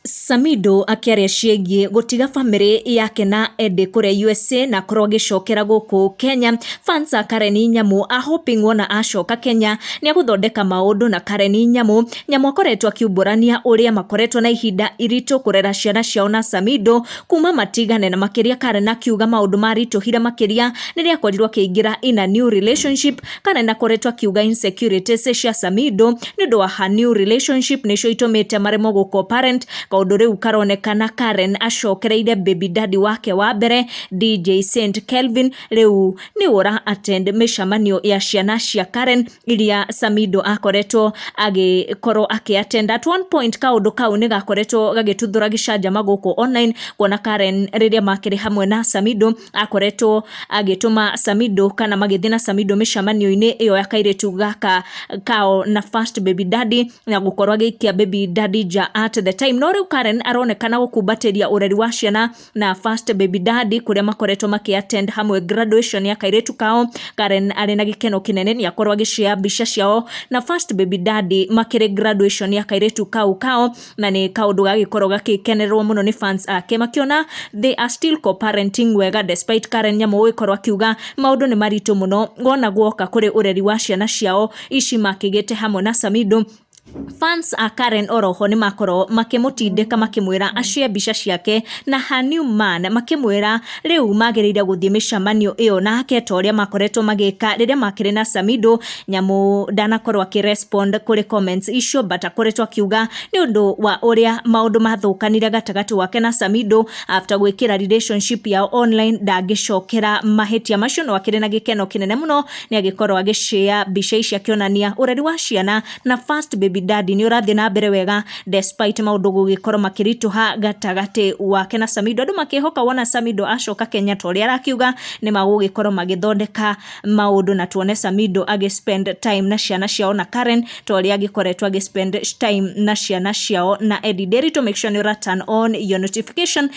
Samidoh akĩaria ciĩgiĩ gũtiga bamĩrĩ yake na Eddie kũrĩa USA na akorwo agĩcokera gũkũ Kenya. Fans a Karen Nyamu are hoping wona acoka Kenya nĩ agũthondeka maũndũ na Karen Nyamu. Nyamu akoretwo akiumbũrania ũrĩa makoretwo na ihinda iritũ kũrera ciana ciao na Samidoh kuma matigane, na makĩria Karen akiuga maũndũ maritũhire makĩria rĩrĩa akorirwo akĩingĩra in a new relationship. Karen akoretwo akiuga insecurities cia Samidoh nĩ ũndũ wa her new relationship nĩcio itũmĩte maremwo gũ co-parent, kaũndũ rĩu karonekana Karen acokereire baby daddy wake wa mbere DJ Saint Kelvin. Rĩu nĩ ũra attend mĩcemanio ya ciana cia Karen iria Samidoh akoretwo agĩkorwo akĩ attend. At one point kaũndũ kau nĩ gakoretwo gagĩtuthũra gĩcanjama gũkũ online, kuona Karen rĩrĩa makĩrĩ hamwe na Samidoh akoretwo agĩtũma Samidoh kana magĩthiĩ na Samidoh mĩcemanio-inĩ ĩyo ya kairĩtu gaka kao na first baby daddy, na gũkorwo agĩikia baby daddy nja at the time. No rĩu Karen aronekana gũkumbatĩria ũreri wa ciana na first baby daddy, kũrĩa makoretwo makĩ attend hamwe graduation ya kairĩtu kao. Karen arĩ na gĩkeno kĩnene nĩ akorwo agĩshare mbica ciao na first baby daddy makĩrĩ graduation ya kairĩtu kau kao, na nĩ kaũndũ gagĩkorwo gagĩkenererwo mũno nĩ fans ake, makiona they are still co-parenting wega, despite Karen Nyamu gũgĩkorwo akiuga maũndũ nĩ maritũ mũno wona guoka kũrĩ ũreri wa ciana ciao ici makĩgĩte hamwe na Samidoh. Fans a Karen oroho nĩ makorwo makĩmũtindĩka, makĩmwĩra ashare mbica ciake na her new man, makĩmwĩra rĩu magĩrĩire gũthiĩ mĩcemanio ĩyo nake ta ũrĩa makoretwo magĩka rĩrĩa makĩrĩ na Samidoh. Nyamu ndanakorwo akĩrespond kũrĩ comments icio, but akoretwo akiuga nĩ ũndũ wa ũrĩa maũndũ mathũkanire gatagatĩ wake na Samidoh after gwĩkĩra relationship yao online, ndangĩcokera mahĩtia macio. No akĩrĩ na gĩkeno kĩnene mũno nĩ agĩkorwo agĩshare mbica ici akĩonania ũreri wa ciana na first baby daddy nĩ ũrathiĩ na mbere wega, despite maũndũ gũgĩkorwo makĩritũha gatagatĩ wake na Samidoh. Andũ makĩhoka wona Samidoh acoka Kenya, ta ũrĩa arakiuga, nĩ magũgĩkorwo magĩthondeka maũndũ na tuone Samidoh agĩ spend time na ciana ciao na Karen ta ũrĩa agĩkoretwo agĩ spend time na ciana ciao na Eddie Nderitu. Make sure nĩ ũra turn on your notification.